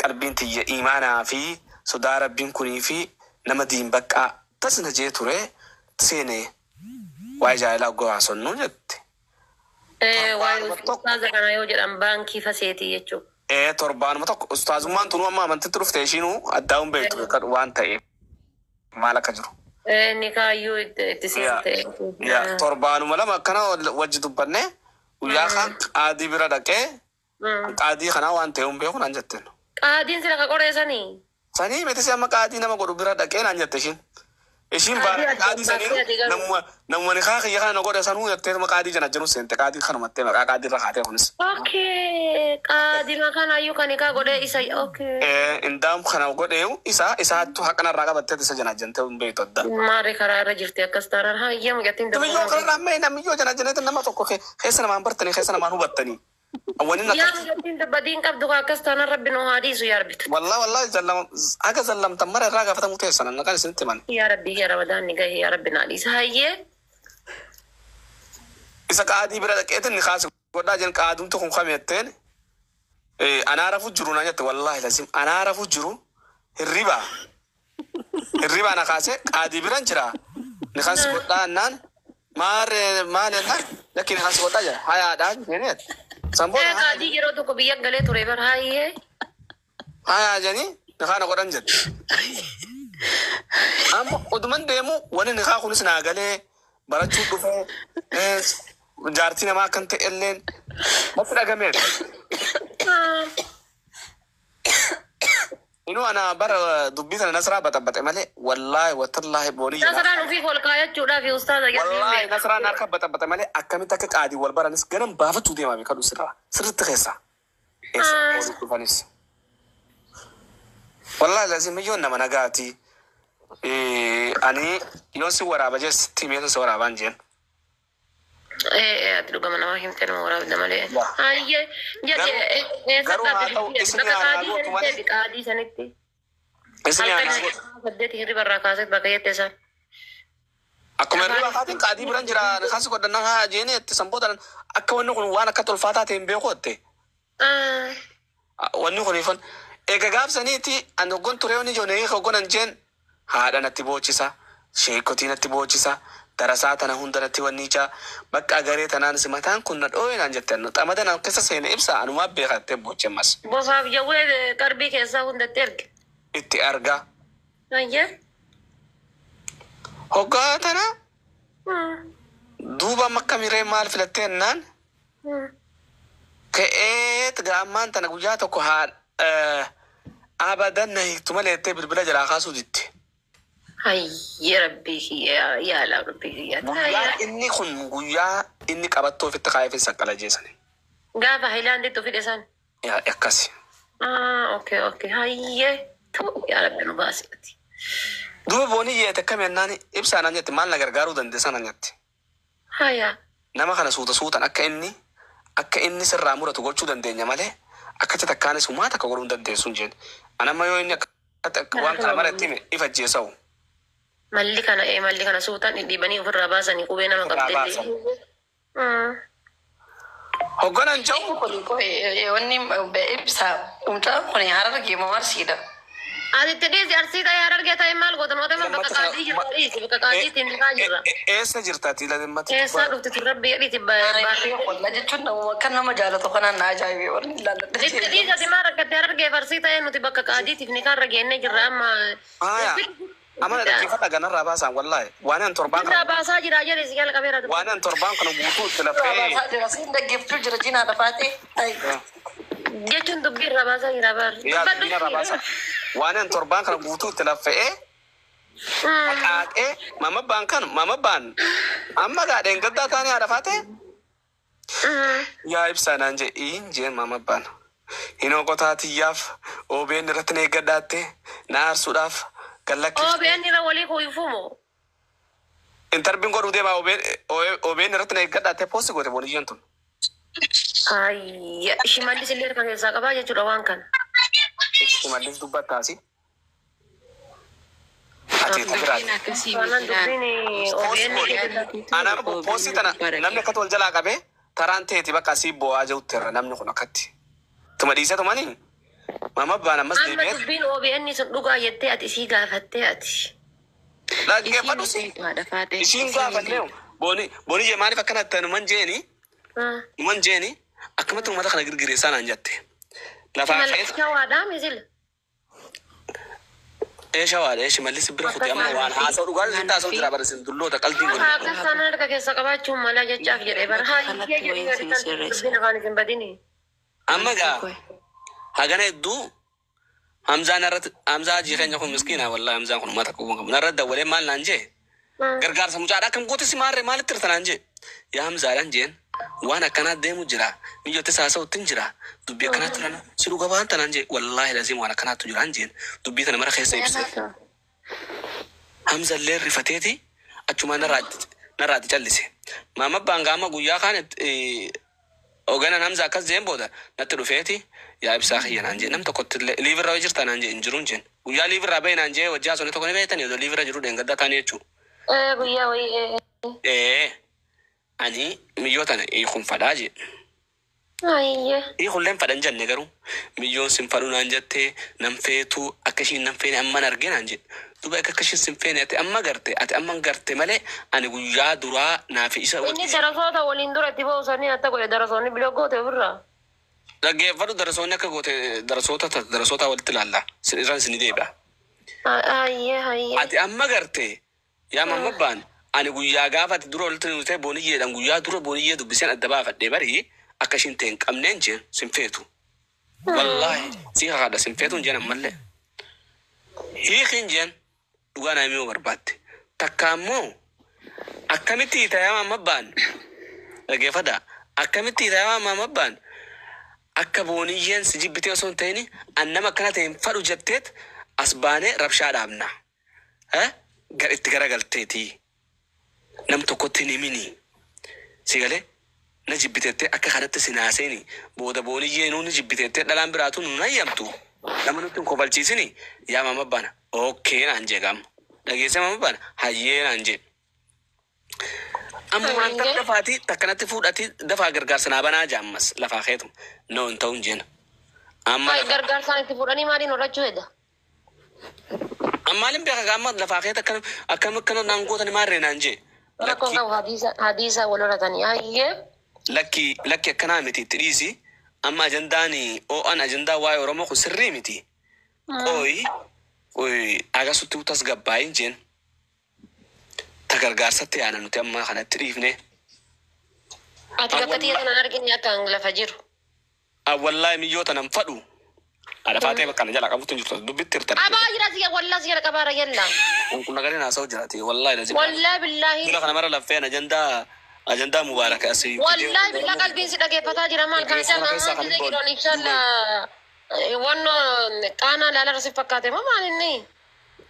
Qalbiin tiyya iimaanaa fi sodaa Rabbiin kunii fi nama diin baqqaa tas na jee ture seene waa'ee jaalalaa oggaa haasonnu jette. Waa'ee Torbaanuma tokko. Ustaaza kana yoo jedhan baankii faseetii jechuudha. Ee, torbaanuma tokko ustaazummaan tunuu amma amantitti dhufte, ishiinuu addaa hin beektu kan waan ta'eef maal akka jiru. Inni kaayyuu itti Yaa seente. yaa torbaanuma 2 akkana wajji dubbanne, guyyaa kaan qaadii bira dhaqee qaadii kanaa waan ta'e hin beeku naan jetteen. Qaadiin sila ka qoreessanii. Sanii miti, si amma qaadii nama godhu bira dhaqee naan jette ishiin. Ishiin Qaadii baara addaan qaadii saniinu baastee ati garuu. namuma nikaa kiyya kana na godhe sanuu jetteetuma qaadii jana jiru seente, qaadii kanumattee maqaa qaadii irra kaatee kunis. Okay. Qaadima kanaayyuu kan hikaa godhee isa. Okay. Indaam kana godheeyu isa isaattu haqa narraa qabattee isa jana jentee hin beektu adda. Maarree karaa irra jirti akkas taanaan hayyee mucattiin Namiyyoo dabalataa. kanarraa mee namiyyoo jana jenneetti nama tokko keessa namaan bartanii, keessa namaan hubattanii. Wanni Yaa akkatti. mucattiin badiin qabdu kaa akkas taanaan Rabbi nu haa dhiisu yaa Rabbi. Wallaa wallaa zallam akka zallamtan mara irraa gaafatamuu teessan kan isinitti himan. Yaa Rabbi, yaa Ramadaan ni gahe, yaa Rabbi naa dhiisa hayyee. Isa qaadii bira dhaqeetin ni kaasi godhaa jen, qaadumti kun kami jetteen, anaa rafu jiru naan jette. Wallaahi lazim anaa rafu jiru, hirribaa na kaase, qaadii biran jira, ni kaasi godhaa naan maarree maal jennaan, lakki ni kaasi godhaa jira hayaadhaan jennee san booda haya. Qaadii yeroo tokko biyya galee ture bar hayyee. Hayaa jedhanii ni kaana godhan jedhe. Amma oduman deemu wani nikaa kunis naa galee barachuu dhufee jaartii namaa akkan ta'e illeen natti dhagameera. Inuu ana bara dubbii sana Nasraa baxabaxe malee, wallaahi watallaahi boonii jedha. Nasraan ofiif ol kaayachuudhaaf ustaaza jedhee Wallaahi beeka. Nasraan harka baxabaxe malee akkamitti akka qaadii wal baranis ganam baafachuu deemaa beekadu sirraa sirriitti keessaa. Eessa boonii dhufanis. Wallaahi lazim yoon nama nagaati. Ani yoon si waraaba jeesti meeshaan si waraabaan jeen. Ati dhugama nama himtee nama waraabda malee. Yaa. Hayyee jedhe. Garuu Eessatti haa ta'u ati isin bakka aanaa qaadii gootu sanitti malee deebi qaadii sanitti. isin Halkan aanaa gootu. 8 hirriba irraa kaasee bakka jette isaan. Akkuma hirriba Afaan kaatiin qaadii biran jira kaasi godhannaan haa jeeni itti san booda akka wanni kun waan akka tolfaataa ta'e hin beeku jette. Wanni kun ifan eega gaafsaniiti ani hoggon ture wanni ijoollee hoggonan jeen haadha natti boochisa, sheekotii natti boochisa, darasaa tana hunda natti wanni ijaa bakka garee tanaan si mataan kun na dhooye naan jette, xamada naan keessa seene ibsa anumaa beeka jettee booche ammas. Bofaaf jawwee qarbii keessaa hundatti erge. Itti argaa. Hayyee. Hoggaa tana duuba amma akka miree maal filattee jennaan ka'eet gaammaan tana guyyaa tokko haa abadan na hiiktu malee jettee bilbila jalaa kaasuu ditte. Hayyee Rabbii kiyya, yaala Rabbii kiyya. Guyyaa inni kun guyyaa inni qabattoo ofitti kaa'ee fi saqqala jeesani. Gaafa Haayilaanditti fide san. Yaa akkasi. Ah, okay. Hayyee. Tu yaa Rabbi nu baasi ati. Duuba boonii yeete akkami jennaan, ibsaa naan jette, maal na gargaaruu dandeessa naan jette. Haya. Nama kana suuta suutan akka inni sirraa muratu gochuu dandeenya malee akkatti takkaanis humaa takka godhuu hin dandeessu hin jeen. Anamma yoo inni akka waan kana mara itti hime ifa ajjeesa'u. Malli kana suutaan dhidhiibanii ofirraa baasanii qubee nama Ofirraa qabdellee. baasan. Hogganan ja'u Kun wanni ibsa mucaan kun Harargee moo Arsiidha? Ati itti dhiisi, Arsii ta'ee Harargee ta'ee maal goota moota bakka Lammata kana qaadii jirra, dhiisi bakka qaadiitiin ni jirra. Eessa jirtaati lammata? Eessaa dhufti tun Rabbi jedhiiti baatee. Walla jechuun namuma kan nama jaalatu kanaan na ajaa'ibe warri ilaalladha. Itti dhiisi, ati maal rakkatte? Harargee fi Arsii ta'ee nuti bakka qaadiitiif ni kaarra geennee jirra amma. Aya. Amana dhaggeeffadha ganarraa baasaan wallaahi. Waan an torbaan Irraa kana baasaa jira jedhe si jalqabeera. waan an torbaan kana guutuu itti lafee Jira siin dhaggeeffachuu jira jinaa dhafaatee. Jechuun dubbii irraa baasaa jira bar. Yaa dubbii irraa baasaa. Waan an torbaan kana guutuu itti lafee haqaaqee mama baan kan mama baan amma gaadheen gaddaa taanee haadha faatee yaa ibsaa naan jee iin jeen mama baan. Hinoo qotaa tiyyaaf OBN irratti na eeggadhaatte na aarsuudhaaf gallakkifte. OBN irra walii kuufumo. Interview'n godhuu deemaa OBN irratti na eeggadhaatte post goote booniyyeen tun. Ayya, Shimallis illee harka keessaa qabaa jechuudha waan kana. Shimallis dubbattaasi. Ati ta biraati. Dubbiin akkasii Waanan dubbiin OBN Ana post tana namni akkatti wal jalaa qabee taraan teeti bakka asii bo'aa jirutti irra namni kun akkatti. Tuma dhiisee tumanii Mama abbaan ammas Amma deebi'eet dubbiin OBN sun dhugaa jettee ati isii gaafattee ati. Dhaggeeffadhu Isiin si. beektu haadha faatee. Ishiin Isiin hin gaafannee beektu. booni booni jee maaliif akkana ta'e numan jeeni numan jeeni akkamatti uummata kana girgireessaa naan jette. Lafaa Shimallis keessa shawaadhaa misila. ee shawaadha ee shimallis bira kuti amma waan haasa'u dhugaa isin haasa'u jira bara isin dulloota qalbii Haa godhu. akkas taanaan harka keessa qabaachuun mala jechaaf jedhee bara haa Bakka hiikee kanatti jedhee wayiin gadi isin tan sirreessa. dubbiin afaan isin badini. Amma gaa Qoy. hagana hedduu Hamzaan irratti Hamzaa hajii keenya kun miskiina wallahi Hamzaan kun uummata qabu qabu. Narra dawwalee maal naan jee gargaarsa mucaadha akkam goote si maarree maalitti hirta naan jee yaa Hamzaadhaan jeen waan akkanaa deemu jira miyyootti haasa'utti hin jira dubbii akkanaatti turan si dhuga waan tanaan jee wallaahi laziim waan akkanaattu jira hin jeen dubbii tana mara keessa ibse. Hamza illee rifateeti achumaan narraatti callise. Maama abbaan gaama guyyaa kaan hoogganan Hamza akkas jeen booda natti dhufeeti yaa ibsaa kiyya naan jee nam tokkotti illee liivirra hojii jirta naan jee hin jiru hin jeen. Guyyaa liivirraa bahe naan jee wajjii haasofne tokko ni beektanii odoo liivirra jiru dheengaddaa taanii jechuudha. Ee guyyaa wayii ee. Ee ani miyyoo tana hiikuun fadhaa jee. Ayyee. Hiikullee hin fadhan jenne garuu miyyoon sin fadhu naan jettee nan feetuu akka ishiin nan feene amman arge naan jedhe. Duuba akka ishiin sin feene ati amma garte ati amma garte malee ani guyyaa duraa naaf isa Inni darasoota waliin dura itti ba'u akka godhe darasoonni biloo goote ofirraa. Dhaggeeffadhu darasoonni akka goote darasoota darasoota walitti ilaalla. Irraan isin deebi'a. Ayyee ayyee. Ati amma garte yaa mamma abbaan ani guyyaa gaafa ati dura walitti nutee booniyyeedhaan guyyaa dura booniyyee dubbiseen adda baafadhee barii akka ishiin ta'e hin qabneen jeen sin feetu. Wallaahi si kakaadha sin feetu hin jeen ammallee. Hiikin jeen dhugaa naa himuu barbaadde. Takka ammoo akkamitti hiita yaa mamma abbaan dhaggeeffadha akkamitti hiita yaa mamma abbaan akka booniyyeen si jibbitee osoo hin ta'in an nama akkana ta'e hin fadhu jetteet as baanee rabshaa dhaabna. Gar itti garagalteetii nam tokkotti hin himini. Si galee na jibbiteettee akka kanatti si naaseeni booda booniyyee nuuni jibbiteettee dhalaan biraatu nu hayyamtu nama nutti hin kofalchiisini yaa mama bana okkee naan jee gaama dhageessee mama bana hayyee naan jee. Amma waan takka dafaatii takkanatti fuudhatii dafaa gargaarsa naa banaa jaammas lafaa keetu no hin ta'u hin jeena. Amma Ay gargaarsaan itti fuudhanii maaliin horachuu hedda? Ammaalin beeka gaama lafaa keetu akkam akkam akkana naan gootani maarree naan jee. Rakkoon Lakki qabu hadiisa hadiisa wal horatanii ayyee. lakki lakki akkanaa miti itti dhiisi amma ajandaan oo'an ajandaa waa'ee Oromoo kun sirrii miti. Qoyi qoyi agasutti tasgabbaayin jeen ta gargaarsatti yaana nuti amma kanatti dhiifne. Ati bakka xiyya kanaan arginu akka lafa jiru. Wallaahi miyyoota nan fadhu. Haadha faatee bakka na jala qabutti hin jirtu dubbitti hirtan. Abaa jira siya wallaa siya qabaara yalla. Kun nagalee haasa'u jiraati wallaahi lazim. Wallaa billaahi. Dura kana mara laffeen ajandaa ajandaa mubaaraka asii. Wallaahi billaa qalbiin si dhageeffataa jira maal kan Dhaggeeffata isaan keessaa kan amma hin jiroon ibsalla wanno qaanaa laalarra si fakkaate moo maal inni?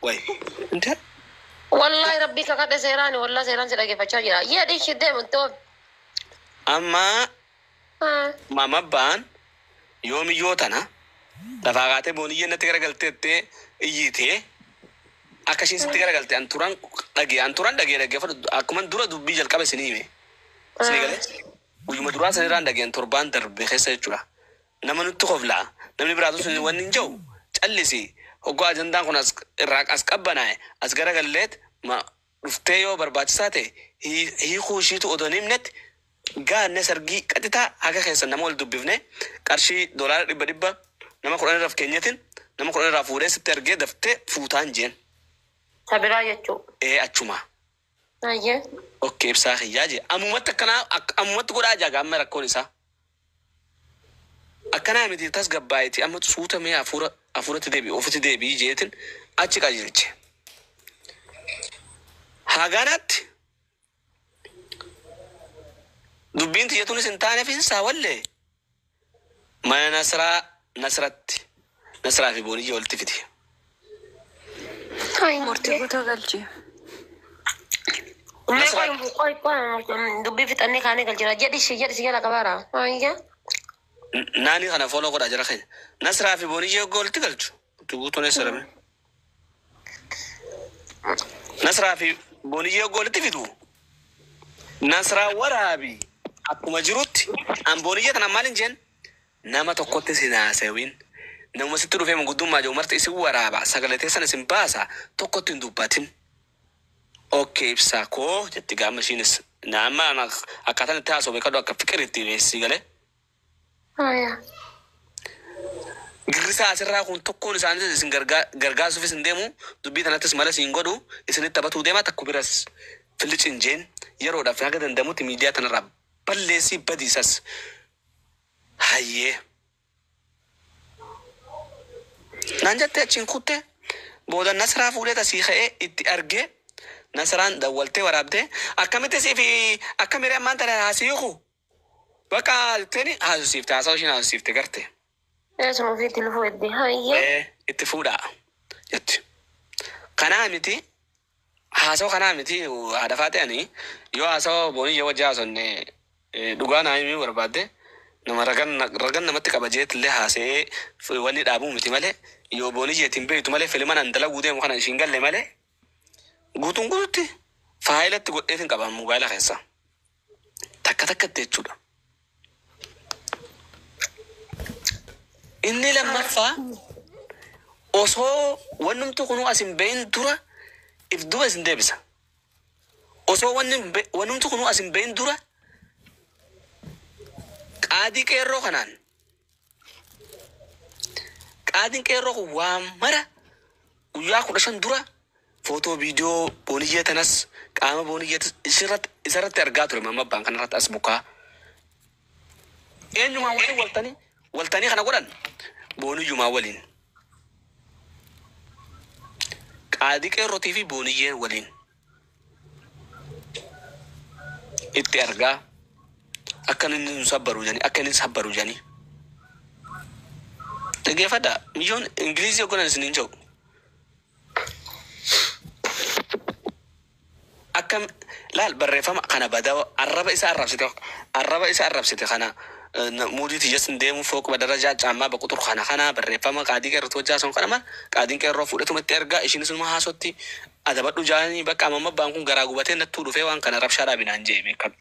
Wayi. Inte? Wallaahi rabbii kakadhe seeraani wallaa seeraan si dhageeffachaa jira. Yee dhiishi deemu ittoo. Amma mama abbaan yoomiyyoo tana lafaa kaatee booniyyee natti garagalteettee iyyitee akka ishiin sitti garagalte an turan dhagee an turan dhagee dhaggeeffadhu akkuma dura dubbii jalqaba isinii hime. Isinii galee guyyuma duraa sanirraan dhageen torbaan darbe keessa jechuudha. Nama nutti koflaa namni biraatu sun wanni hin jiru callisi hoggaa ajandaan kun as irraa as qabbanaa'e as garagalleet ma dhuftee yoo barbaachisaa ta'e hiikuu ishiitu odoo hin himnetti gaanne sargii qaxitaa haga keessa nama wal dubbifne qarshii doolaara dhibba dhibba nama kudhan irraaf keenyatin nama kudhan irraa fuudhee sitti ergee daftee fuutaan jeen. Sabiraa jechuu. Ee achuma. Ayyee. Okkee ibsaa kiyyaa jee ammumatti akkanaa ammumatti godhaa jaa gaamma rakkoon isaa. Akkanaa miti tasgabbaa'eeti amma suutamee hafuura hafuuratti deebi'i ofitti deebi'i jeetin achi qajeelche. Haganatti dubbiin tiyyatuunis hin taaneef hin saawallee mana Nasraa Nasratti Nasraa fi Booniyya walitti fide. Murtii guutuu galchee. Mee qoy qoy qoy dubbii fixannee kaanee galchina jedhishi jedhishi jala qabaara. Ayyee. Naani kana fooloo godhaa jira keenya. Nasraa fi Booniyya eegoo walitti galchu. Murtii guutuun eessa dhabame? Nasraa fi Booniyya eegoo walitti fidu. Nasraa waraabi akkuma jirutti an Booniyya tana maal hin jeen nama tokkotti sin haasawin Nama sitti dhufee manguddummaa jiru marti isin waraaba sagalee teessan isin baasa tokkotti hin dubbatin. Okay, ibsaa koo jetti gaama ishiinis nama akkaataan itti haasoo beekadhu akka fiqiritti beessi galee. Haya. Girrisaa asirraa kun tokkoon isaaniis isin gargaarsuufis hin deemu, dubbii tanattis mala siin godhu, isinitti taphatuu deema. Takku biras fillici hin jeen, yeroodhaaf haga danda'amutti miidiyaa tanarraa balleessii badiisas hayyee. Naan jettee achiin kutte. Booda Nasraa fuudhee tasii ka'ee itti argee Nasraan dawwaltee waraabdee akkamitti sii fi akka miree ammaan tana haasii bakka jetteeni haasofsiifte, haasawa ishiin haasofsiifte garte. Eesuma ofiitti lufuu edde. Hayyee. Ee, itti fuudhaa jetti. Kanaa miti, haasawa kanaa miti, haadha faaxeani yoo haasawa booniyya wajji haasonne dhugaa naa himuu barbaadde nama ragan ragan namatti qaba jeetillee haasa'ee wanni dhaabuu miti malee, yoo booniyyeetiin beektu malee filiman an dalaguu deemu kana ishiin galle malee guutuun guututti faayilatti godheetiin qaba moobaayila keessa takka takkatti jechuudha. Inni lammaffaa osoo wannumti kunuu as hin bahin dura if duba isin deebisa. Osoo wanni wannumti kunuu as hin bahin dura qaadii qeerroo kanaan qaadiin qeerroo kun waa mara guyyaa 15 dura footoo viidiyoo booniyyee tanas qaama booniyyee isarratti argaa ture mamma abbaan kanarratti as bukaa. Eenyumaan waliin waltanii kana godhan? Booniyyumaa waliin. Qaadii qeerrootii fi booniyyeen waliin itti argaa akka inni nu sabbaru jedhanii, akka inni sabbaru jedhanii. Dhaggeeffadhaa, miyyoon Ingilizii hogganan isin hin jiru. Akkam laal barreeffama kana badaa arraba isa arrabsite, arraba isa arrabsite kana muudii tiyyaas hin deemu fooq badarajaa caammaa baquxur kana kana barreeffama qaadii qeerroo hojjaa sun kana mal qaadiin qeerroo fuudhetuma itti ergaa ishiin sunuma haasotti adabadhu jaanii bakka amma abbaan kun garaa gubatee nattuu dhufee waan kana rabshaa dhaabinaan jee beekadhu.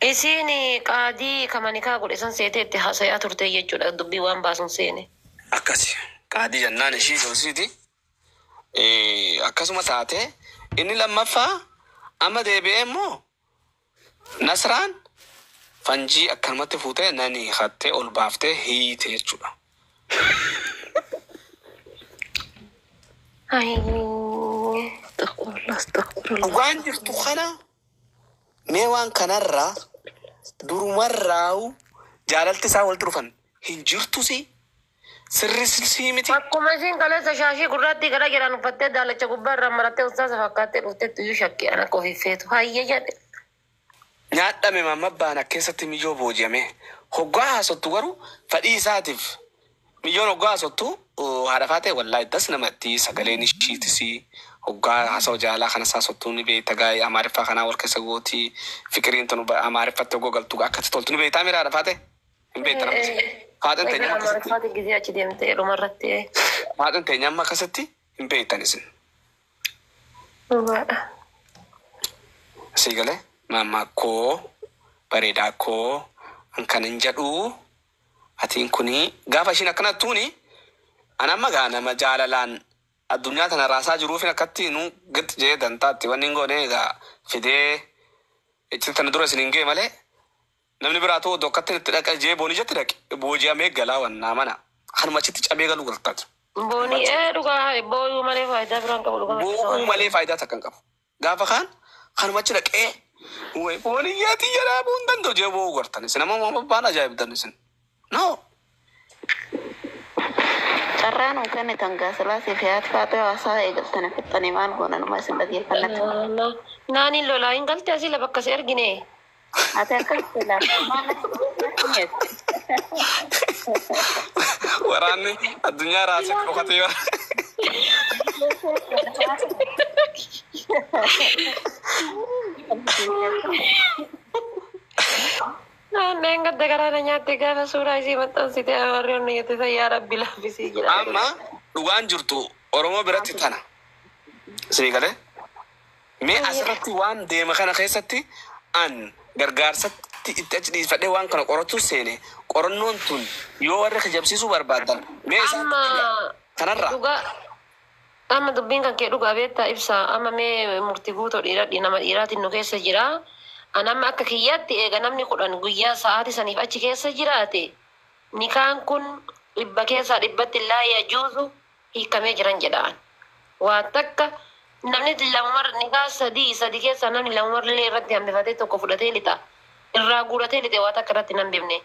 Isiin qaadii kamanikaa godhe san seetee itti haasayaa turte jechuudha, dubbii waan baasun seene. Akkasi qaadii jennaan ishii joosiiti. Akkasuma taate inni lammaffaa amma deebi'ee immoo Nasraan fanjii akkanumatti fuutee nani hattee ol baaftee hiite jechuudha. Hayyee. Astaghfirullah, astaghfirullah. Dhugaan jirtu kana mee waan kanarraa durumarraawu jaalalti isaa walitti dhufan hin jirtusi sirri sii miti. Akkuma isiin kaleessa shaashii gurraattii gara jedhan uffattee daalacha gubbaa irraa marattee ustaasa fakkaattee dhuftetti iyyuu shakkii ana akka ofiif feetu. Hayyee jedhe. Nyaadhame mamma baana keessatti miyyoo booji'ame hoggaa haasottu garuu fedhii isaatiif miyyoon hoggaa haasottu haadha faatee wallaahi das namatti sagaleen ishiitis hoggaa haasa'u jaalaa kana haasottu ni beekta gaa'ee amaariffaa kanaa wal keessa gootii fiqiriin tunu amaariffatti hoggoo galtu akkatti toltu ni beektaa mira haadha faatee hin beekta namatti faaxeen teenya amma akkasitti Amaariffaatiin gizee achi deemtee dhumarratti. Faaxeen teenya amma akkasitti hin beektan isin. Dhugaadha. Asii galee maammaa koo bareedaa koo an kan hin jedhu atiin kuni gaafa ishiin akkana tuuni an amma gaa nama jaalalaan addunyaa tana raasaa jiruufin akkatti nu gad jee dantaatti wanni hin goone egaa fidee itti tana dura isin hin gee malee namni biraatu odoo akkatti itti dhaqa jee boonii jetti dhaqe booji'amee galaa wannaa mana kanuma achitti cabee galuu galtaatu. Boonii ee dhugaa booyuu malee faayidaa biraan qabu dhugaa. Boo'uu malee faayidaa takka hin qabu. Gaafa kaan kanuma achi dhaqee way booniyyaati jedhaa bu'uu hin danda'u jee boo'uu gartan isin amma waan babbaan ajaa'ibdan isin. No. Carraa nuu kennitan gaasilaasii fi haati faaxee haasaa eegaltanii fixxanii maal goona numa isin dhaggeeffannatti. Naaniin lolaa hin galte asii lafa akkas ergine. Ati akkas silaa maal natti Waraanni addunyaa raasee dhokatee yoo. Naanneen gadda garaa na nyaatte gaafa suuraa isii maxxansite warri onni jette san yaa rabbi laaffisii jedha. Amma dhugaan jirtu Oromoo biratti tana. Isinii galee? Mee asirratti waan deema kana keessatti an gargaarsa Akkanatti itti achi dhiifadhee waan kana qoratu seene. Qorannoon tun yoo warri kijabsiisuu barbaadan mee isaan Amma kanarraa dhugaa, amma dubbiin kan kee dhugaa beektaa ibsa. Amma mee murtii guutoo dhiira nama dhiiraatiin nu keessa jira. An amma akka kiyyaatti eega namni 10 guyyaa sa'aatii saniif achi keessa jiraate, nikaan kun dhibba keessaa dhibbatti laa yajuuzu, hiikamee jiran jedhaan. Waa takka namni lamumar nikaa sadii sadi keessaa namni lamumarlee irratti hambifatee tokko fudhatee lixa. Irraa guuratee lixe, waa takka irratti hin hambifne.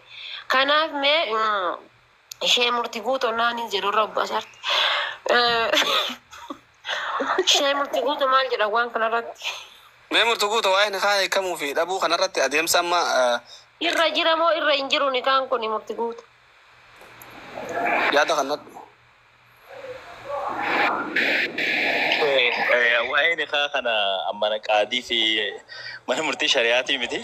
Kanaaf mee ishee murtii guutoo naaniin jedhu irra obbaasaarti. Ishee murtii guutoo maal jedha waan kanarratti? Mee murtii guutoo, waa'ee nikaa hiikamuu fi dhabuu kanarratti adeemsa amma Irra jira moo irra hin jiru nikaan kun, murtii guutuu? Yaada kanatti. Waa'ee nikaa kana amma qaadii fi mana murtii shari'aatii miti.